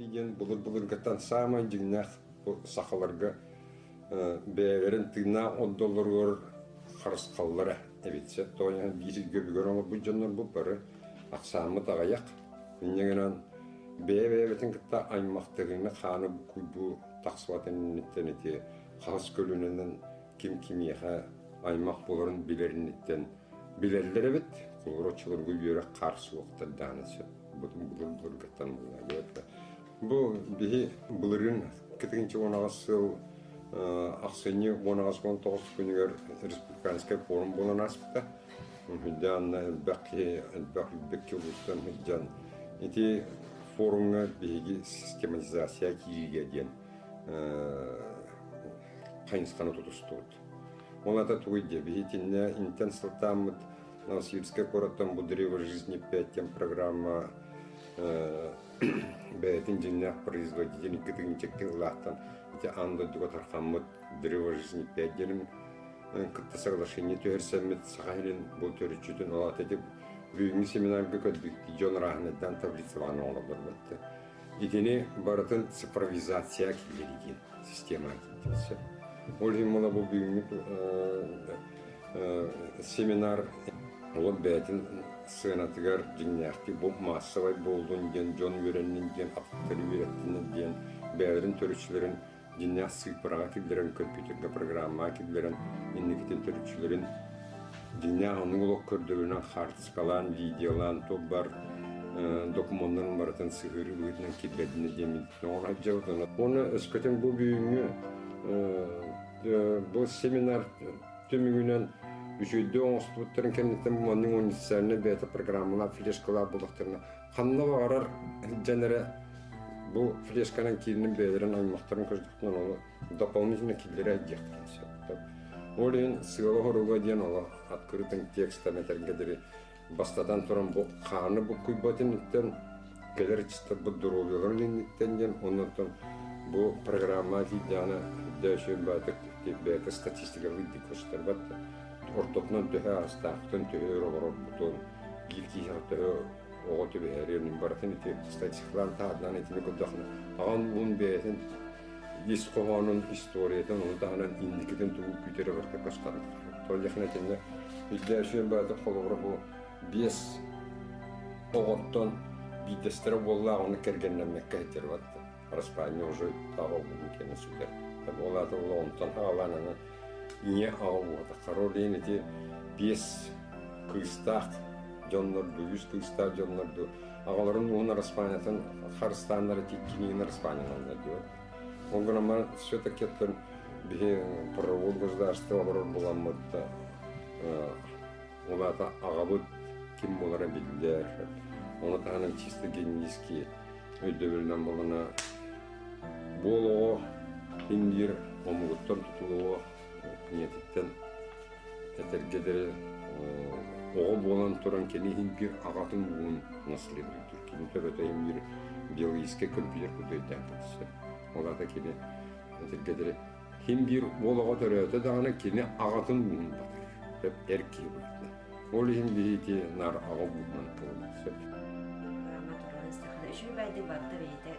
билии диэн былыр-былыргыттан саамай дьиҥнээх сахаларга бэйэлэрин тыыннаах отдоллоругар харысхаллара эбит. Сөп тоҕо биир сиргэ бүгэр олорбут дьоннорбут бары ахсааммыт аҕыйах. Инньэ гынан бэйэ-бэйэбитин кытта аймахтыһыыны хааны буккуйбу тахсыбатын инниттэн ити хаһыс көлүөнэнэн ким кимиэхэ аймах буоларын билэр инниттэн билэллэр эбит. Холобур, оччолорго үөрэх хаар суохтар даҕаны сөп. Былыр-былыргыттан буолла. Бу биһи былырыын 2018 сыл ахсынньы 18-19 күнүгэр республиканскай форум буолан ааспыта. Үрдээн элбэх киһи, элбэх элбэх улуустан сылдьан ити форумҥа биһиги систематизация киириигэ диэн хайысханы тутустубут. Ол ата тугуй диэ, биһи итиннэ интэн сылтааммыт Новосибирскай куораттан бу Древо жизни 5 диэн программа бэйэтин дьиҥнээх производитель икки тыһыынча ити аан дойдуга тархаммыт Древо жизни 5 диэнин кытта соглашение түһэрсэммит Саха сирин бу төрүччүтүн ол ата ити бүгүҥҥү семинарга көрбүт дьон ырааһынайдаан таблицалаан оҥороллор бэтте. Итини барытын цифровизация киллэрии диэн система киирдибит. Ол иһин муна бу бүгүҥҥү семинар олох бэйэтин сыанатыгар дьиҥнээхтик бу маассабай буоллун диэн дьон үөрэннин диэн атыттары үөрэттиннэр диэн бэйэлэрин төрүччүлэрин дьиҥнээх сыыппараҕа киллэрэн компьютерга программаҕа киллэрэн инникитин төрүччүлэрин дьиҥнээх оннук олох көрдөрүүнэн хаартыскалаан видеолаан туох баар докумуоннарын барытын сыһыарыы быһыытынан киллэрдинэ диэн оҥоро сылдьабыт. Уонна өскөтүн бу бүгүҥҥү бу семинар түмүгүнэн үчүгэйдик оҥостубуттарын кэнниттэн маннык универсальнай бэйэтэ программалаах флешкалаах буоллахтарына ханна баҕарар сылдьан эрэ бу флешканан кииринэн бэйэлэрин аймахтарын көрдөхтөрүнэ ону дополнительно киллэрэ диэхтэрин сөп. Ол иһин сыала-соруга диэн олох открытым текстан этэргэ диэри Бастатан туран бу хааны буккуйбат инниттэн, кэлэр ыччаттарбыт доруобуйаларын инниттэн диэн, оннуттан бу программа тиийдэҕинэ дөшүн баатык бэйэтэ статистикалыы көстөрбөт ортотунан төһө аастаахтын, төһө өр олорорбутун, биир киһиэхэ төһө оҕо түбэһэрин барытын ити статистикалаан таһаардаан итини көрдөхүнэ аҕам уун бэйэтин ис хоһоонун, историятын, ону таһынан инникитин тугу күүтэрэ барыта көстөн. Тоҕо итиннэ Илдээшиэн баата холобура бу биэс оҕоттон биирдэстэрэ буоллаах ону кэргэннэммэккэ сылдьар батта. Араспаанньа уже таах олбутун кэннэ сүтэр. Ол аата ол онтон хаалаан аны ийэ аҕа уота. Король диэн ити биэс кыыстаах дьоннорду, үс кыыстаах дьоннорду аҕаларын уһун араспаанньатын харыстааннар ити иккиниин араспаанньаланнар диэбит. Ол гынан баран все-таки оттон биһи правовой государство олорор буламмыт ол аата аҕабыт ким буолара биллэр. Ону таһынан чисто генетический өйдөбүлүнэн буолана бу олоҕо индир биир омугуттан тутулуга ийэтиттэн этэргэ диэри оҕо буолан туран кини иһин биир аҕатын ууһун наследуйдуур. Кини төбөтө иһин биир биологическай компьютер курдук өйдөөн көрсөр. Ол аата кини этэргэ диэри ким биир уол оҕо төрөөтө даҕаны кини аҕатын ууһун батар. Эр киһи быһыытынан. Ол иһин биһи ити наар аҕа ууһунан буолар сөп. Программа туран истэххинэ үчүгэй баайдык барыта бэйэтэ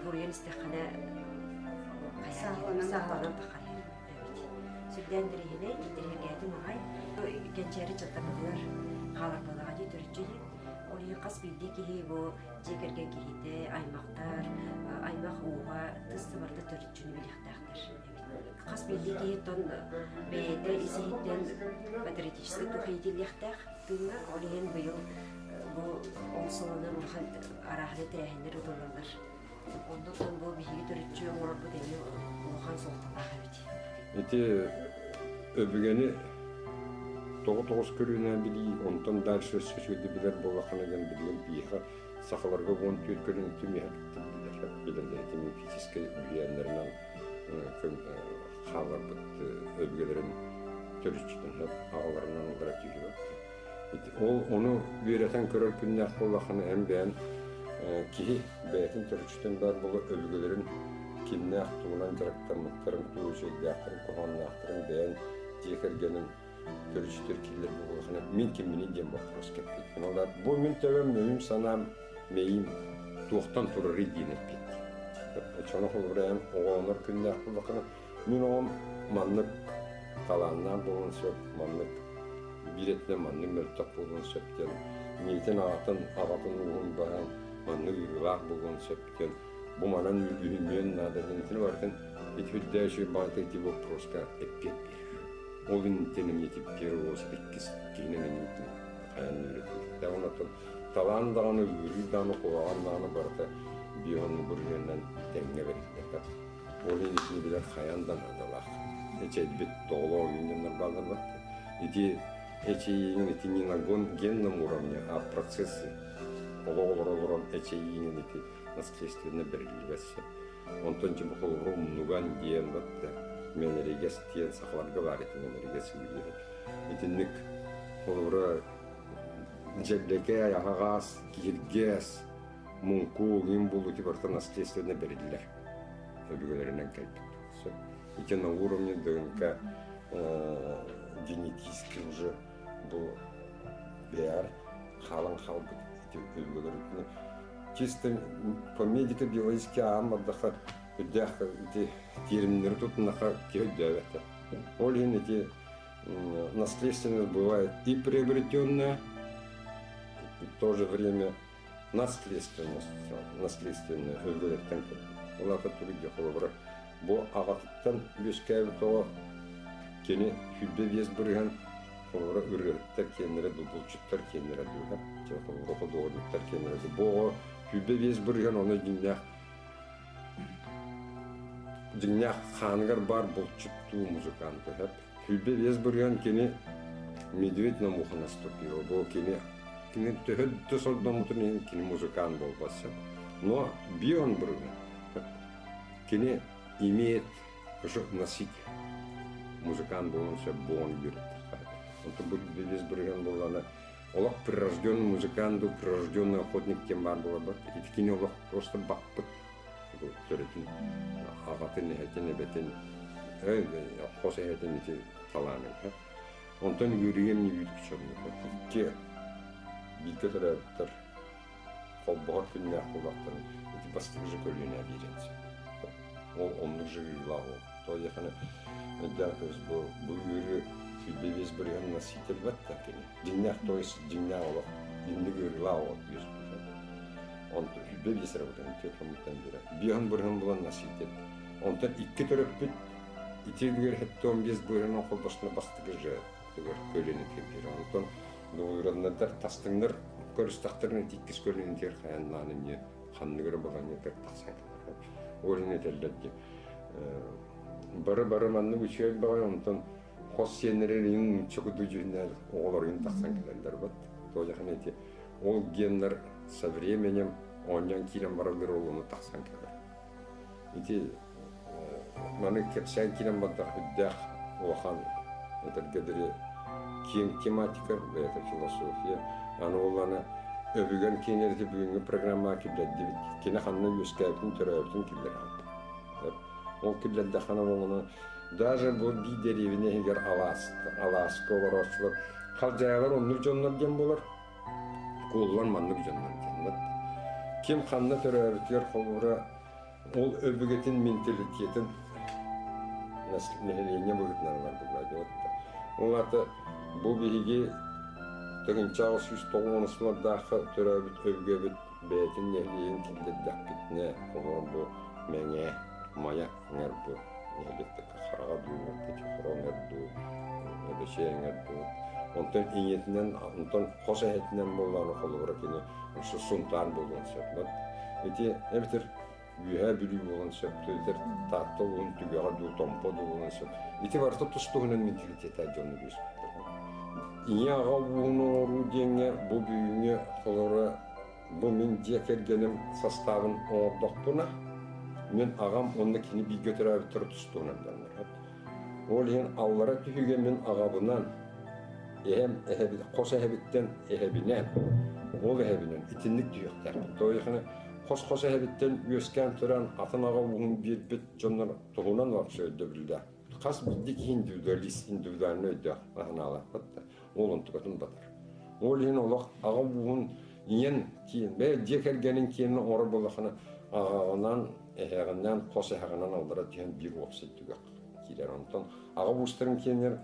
буруйан истэххинэ сааһыланан таххар эбит. Сүрдээн интэриэһинэй, интэриэһиргээтим аҕай. Кэнчээри дьахтарбытыгар хаалар буоллаҕа дии төрүччү диэн. Ол иһин хас биирдии киһи бу дьиэ кэргэн киһитэ, аймахтар, аймах ууһа тыс барыта төрүччүнү билиэхтээхтэр эбит. Хас биирдии киһи оттон бэйэтэ ис-иһиттэн патриотическай дух иитиллиэхтээх тыыҥҥа. Ол иһин быйыл бу ол сылынан улахан арааһынай тэрээһиннэр ыытыллаллар. Оннуттан бу биһиги төрүччү оҥорорбут эмиэ улахан суолталаах эбит. Ити өбүгэни тоҕо тоҕус көрүүнэн билии, онтон дальше өссө үчүгэйдик билэр буоллаххына диэн билигин биһиэхэ сахаларга 14 көрүҥ түмүһэ билэр билэллэр ити мифическэй үһүйээннэринэн хаалларбыт өбүгэлэрин төрүччүтүн аҕаларынан ылара түһүө. Ол ону үөрэтэн көрөр күннээх буоллаххына эн бэйэн киһи бэйэтин төрүччүтүн баар буола өбүгэлэрин кимнээх тугунан дьарыктаммыттарын, тугу үчүгэйдээхтэрин, куһаҕаннаахтарын бэйэн дьиэ кэргэнин төрүччүтүгэр киллэр буоллаххына мин кимминий диэн боппуруос кэлбит. Бу мин төбөм, өйүм санаам, мэйиим. туохтан турарый диэн эппит. Оччоҕуна холобура эн оҕолонор күннээх буоллаххына, мин оҕом маннык талааннаах буолуон сөп, маннык биир өттүнэн маннык мөлтөх буолуон сөп диэн, ийэтин аҕатын, аҕатын ууһун баһан маннык ыарыылаах буолуон сөп диэн, бу манан үһүнүөн наада диэн итини барытын ити үрдээх үчүгэй баҕайытык ити боппуруоска эппиэт биэрэр. Ол инниттэн эмиэ ити первый иккис киһинэн эмиэ хайан үөрэтиллэр. Онтон талаан даҕаны, ыарыы даҕаны, куһаҕан даҕаны барыта биоһону бырыһыанынан тэҥҥэ бэриллэр. Ол иһин итини билэр хайаан да наадалаах. Эчэйбит тоҕолоох үүннэннэр бааллар батта. Ити эчэйииҥин ити не на генном уровне, а процессы олох олорон эчэйииҥин ити наследственно бэриллибэт сөп. Онтон дьэ холобура умнуган диэн батта мэнэригээс диэн сахаларга баар ити мэнэригээс ыырыыһыт. Итинник холобура дьэллэкэй, аһаҕас, киһиргэс, муҥку, иҥин булуу барыта наследственно бэриллэр өбүгэлэринэн кэлбит. Сөп. Ити на уровне ДНК генетически уже бу бэйэр хаалан хаалбыт ити өбүгэлэр чисто по медико-биологически аан бардаха үрдээх ити тиэримнэри тутуннаха киһи өйдөөбөт. Ол иһин ити наследственность бывает и приобретенная, и в то же время наследственность, наследственная өбүгэлэртэн кэлбит. Ол аата тугу холобура бу аҕатыттан үөскээбит оҕо кини 25% холобура ырыаһыттар киэннэрэ дуу, булчуттар киэннэрэ дуу, холобура худуоһунньуктар киэннэрэ дуу. Бу оҕо 25% ону дьиҥнээх дьиҥнээх хааныгар баар булчуттуу музыкант сөп. 25% кини медведь на муху наступил. Бу кини кини төһө да сордоммутун иһин кини музыкант буолбат сөп. Но бион бырыһыан кини имеет уже носитель. Музыкант буолуон сөп буолан үөрэттэххэ. Онтон бу весь бырыһыан буоллаҕына олох прирожденный музыкант дуу, прирожденный охотник диэн баар буоларбат. Ити кини олох просто баппыт төрүтүн аҕатын, эһэтин, эбэтин, хос эһэтин ити талаанын. Онтон үөрүйэм үүт күчөрнүк. Икки бииргэ төрөөбүттэр холбоһор күннээх буоллахтарын ити бастакы же көлүөнэ биэрэн сөп. Ол оннук же ыылаах ол. То яханы өйдөөн көс бу бу ыыры 25% носитель бат кини. Дьиҥнээх то есть дьиҥнээх олох инник ыырылаах олох үөскүүр. Онтон 25 эрэ бутан түөрт биэрэ. Биэһин бырыһын булан носитель. Онтон икки төрөппүт ити үгэр 75% холбосуна бастакы же тугар көлүөнэ кэлбиэр. Онтон Дугуйраннардар тастыҥнар көрүстэхтэринэ иккис көлүөнэтигэр хайаннаан эмиэ ханнык эрэ балаһыанньатыгар тахсан кэлэр. Ол иһин этэллэр дии бары-бары маннык үчүгэй баҕайы онтон хос сиэннэрин нуучча курдук дьүһүннээх оҕолорун тахсан кэлэллэр бат. Тоҕо ити ол геннэр со временем оонньоон киирэн бараллар ол ону тахсан кэлэр. Ити маны кэпсээн киирэн бардах үрдээх улахан этэргэ диэри киэҥ тематика, бэйэтэ философия. Аны ол аны өбүгэн киэҥэрити бүгүҥҥү программаҕа киллэрдибит. Кини ханна үөскээбитин, төрөөбүтүн киллэрэ Ол киллэрдэххинэ ол даже бу биир дэриэбинэ иһигэр алаас, алааска олорооччулар халдьаайылар оннук дьоннор диэн буолар. Куоллар маннык дьоннор диэн. Ким ханна төрөөбүтүгэр холобура ол өбүгэтин менталитетын нэһилиэнньэ быһыытынан ылар буолла. Ол аата бу биһиги 1990 сыллардаахха төрөөбүт өбүгэбит бэйэтин нэһилиэгин киллэрдэхпитинэ, холобура бу Мэҥэ, Майа эҥэр бу нэһилиэктэргэ Хараҕа дуу, Хоро эҥэр дуу, Өлөчөй эҥэр дуу. Онтон ийэтинэн, онтон хос эһэтинэн буоллаҕына холобура кини Сунтаар буолуон сөп. Ити эбэтэр Үөһээ Бүлүү буолуон сөп, эбэтэр Таатта улууһун түгэҕэ дуу, Томпо дуу буолуон сөп. Ити барыта тус-туһунан менталитета дьону үөскүттэр. Ийэ аҕа ууһун оҥоруу диэҥҥэ бу бүгүҥҥү холобура бу мин дьиэ кэргэним састаабын оҥордохпуна, мин аҕам уонна кини бииргэ төрөөбүттэрэ тус-туһунан дьоннор. Ол иһин аллара түһүүгэ мин аҕабынан, эһэм эһэби, хос эһэбиттэн эһэбинэн, ол эһэбинэн итинник түһүөхтээхпин. То есть хос-хос эһэбиттэн үөскээн туран атын аҕа ууһун биэрбит дьоннор туһунан вообще өйдөбүллээх. Хас биирдии киһи индивидуалист, индивидуальнай өйдөөх санаалаахпыт да, ол онтукатын батар. Ол иһин олох аҕа ууһун Ийэн киин, бэйэ дьиэ кэргэнин киэнин оҥорор буоллаххына, аҕаҕынан, эһэҕинэн, хос эһэҕинэн аллара түһэн биир уопсай түгэх киирэр. Онтон аҕа уустарын киэнигэр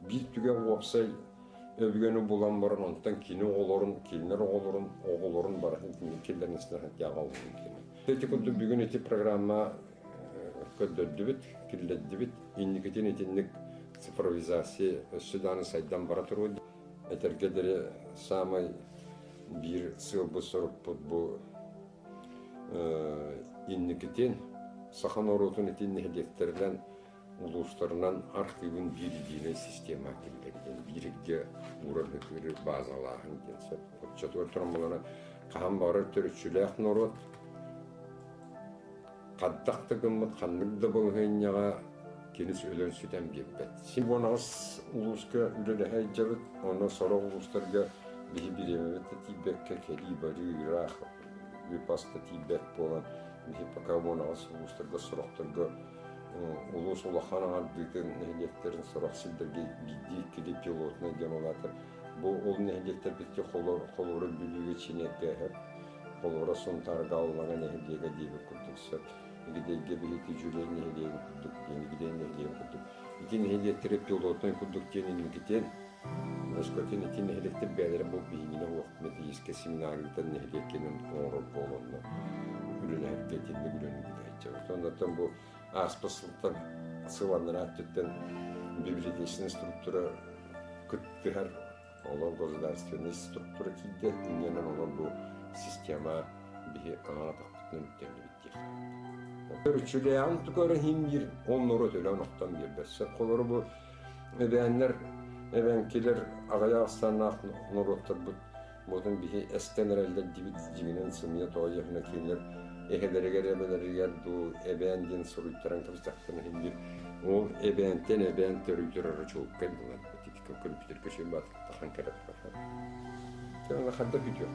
биир түгэх уопсай өбүгэни булан баран, онтон кини оҕолорун, кинилэр оҕолорун, оҕолорун барытын киллэрин аҕа ууһун киэнэ. Ити курдук бүгүн ити программа көрдөрдүбүт, киллэрдибит. Инникитин итинник цифровизация өссө даҕаны сайдан бара туруо. Этэргэ диэри саамай биир сыалбыт-сорукпут бу инникитин саха норуотун итин нэһилиэктэринэн, улуустарынан архыыбын биир едиинэй система киллэрдин, бииргэ уурар базалааһын диэн сөп. Оччотугар туран булана хаһан баҕарар төрүччүлээх норуот хайдах да гыммыт ханнык да балаһыанньаҕа кини өлөн сүтэн биэрбэт. 18 улууска үлэлэһэ сылдьабыт, онно сорох улуустарга биһи бириэмэбит да тиийбэккэ кэлии-барыы ыраах үп-ас да тиийбэт буолан биһи пока 18 улуустарга сорохторго улуус улахан аҥардыытын нэһилиэктэрин сорох сирдэргэ биирдии-иккилии пилотнай диэн ол аата бу ол нэһилиэктэрбитигэр холобура Бүлүүгэ Чиниэккэ холобура Сунтаарга Аллаҥа нэһилиэгэ диэбит курдук сөп. Игидэйгэ биһиги Дьүлэй нэһилиэгин курдук диэн Игидэй нэһилиэгин курдук. Ити нэһилиэктэри пилотнай курдук диэн инникитин өскөтүн ити нэһилиэктэр бэйэлэрэ бу биһигини уох методическай семинарыытан нэһилиэккинэн оҥорор буоланнар үлэлэһэргэ итинник үлэни бүтээччэбит. Оннуттан бу ааспыт сылтан сыл анараа өттүттэн библиотечнай структура кыттыһар Олор государственнай структура киирдэ, инньэнэн олор бу система биһи аҥаатахпытынан үктэннибит диэхтээхпит. Төрүччүлээҕин тухары иһин биир ол норуот өлөн охтон биэрбэт. Сөп холору бу эбээннэр, эбэҥкилэр аҕыйах ахсааннаах норуоттарбыт буотун биһи эстэн эрэллэр диэбит дьиҥинэн сымыйа тоҕо диэхинэ кинилэр эһэлэригэр эбэлэригэр дуу эбээн диэн суруйтаран кэбистэхтэрин иһин биир ол эбээнтэн эбээн төрүйтэрэрэ чуолкай буолар. Компьютерга тахан кэлэ турар. Ханна бүтүөх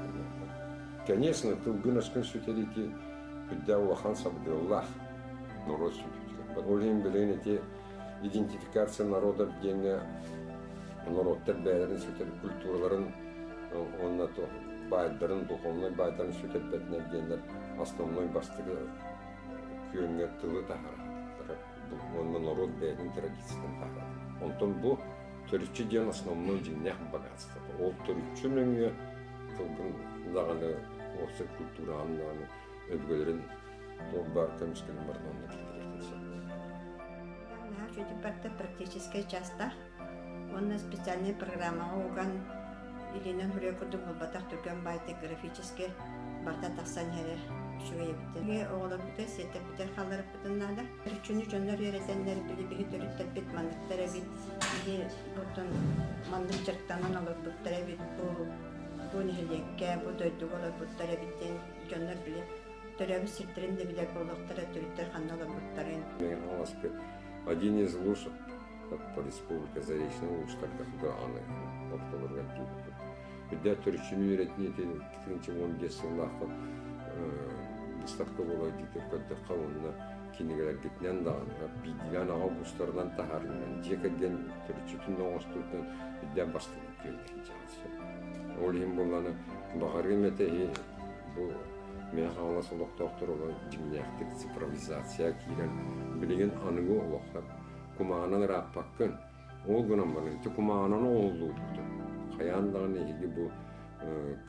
Конечно, тылгын-өскүн сүтэрити үрдээх улахан сабыдыаллаах норуот сүтүүтүгэр. Ол иһин билигин ити идентификация народов диэҥҥэ норуоттар бэйэлэрин сүтэр культураларын уонна баайдарын, духовнай баайдарын сүтэрбэтинэр диэннэр основной бастакы күөҥҥэ тылы таһаарар уонна норуот бэйэтин традициятын таһаарар. Онтон бу төрүччү диэн основной дьиҥнээх богатство. Ол төрүччү нөҥүө тылгын даҕаны уопсай культураҕын даҕаны өбүгэлэрин туох баар көмүскэлин барытын онно киллэриэххин сөп. Наһаа үчүгэй барыта практическай частаах уонна специальнай программаҕа уган илиинэн суруйар курдук буолбатах түргэн баайдык графически барыта тахсан иһэрэ үчүгэй эбит. Оҕолорбутун, сиэттэрбитин хаалларыппытын наада. Төрүччүнү дьоннор үөрэтэннэр били биһи төрүттэрбит манныктар эбит, биһи бутун маннык дьарыктанан олорбуттар эбит, бу бу нэһилиэккэ, бу дойдуга олорбуттар эбит диэн дьоннор били төрөөбүт сирдэрин да билэр буолуохтара, төрүттэр ханна олорбуттарын. Один из лучших по республика Заречный улуустарга аны ортолоругар тиийбиппит. Үрдэ төрүччүнү үөрэтии 2015 сыллаахха выставка буола диитэр көрдөххө уонна кинигэлэргитинэн даҕаны биирдиилээн аҕа улуустарынан таһаарынан дьиэ кэргэн төрүччүтүн да оҥостуутунан үрдээн бастакы күөн. Ол иһин буоллаҕына баҕарыам этэ бу Мэҥэ Хаҥалас олохтоохторо олор дьиҥнээхтик цифровизация киирэн билигин аныгы олоххо кумааҕынан ырааппаккын. Ол гынан баран ити кумааҕынан оҥоһуллубутун хайаан даҕаны эһиги бу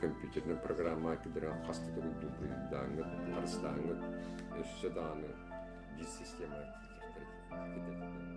компьютернай программа киллэрэн хаста да дуплейдааҥҥыт, харыстааҥҥыт өссө даҕаны биир системаҕа киириэхтэрэ.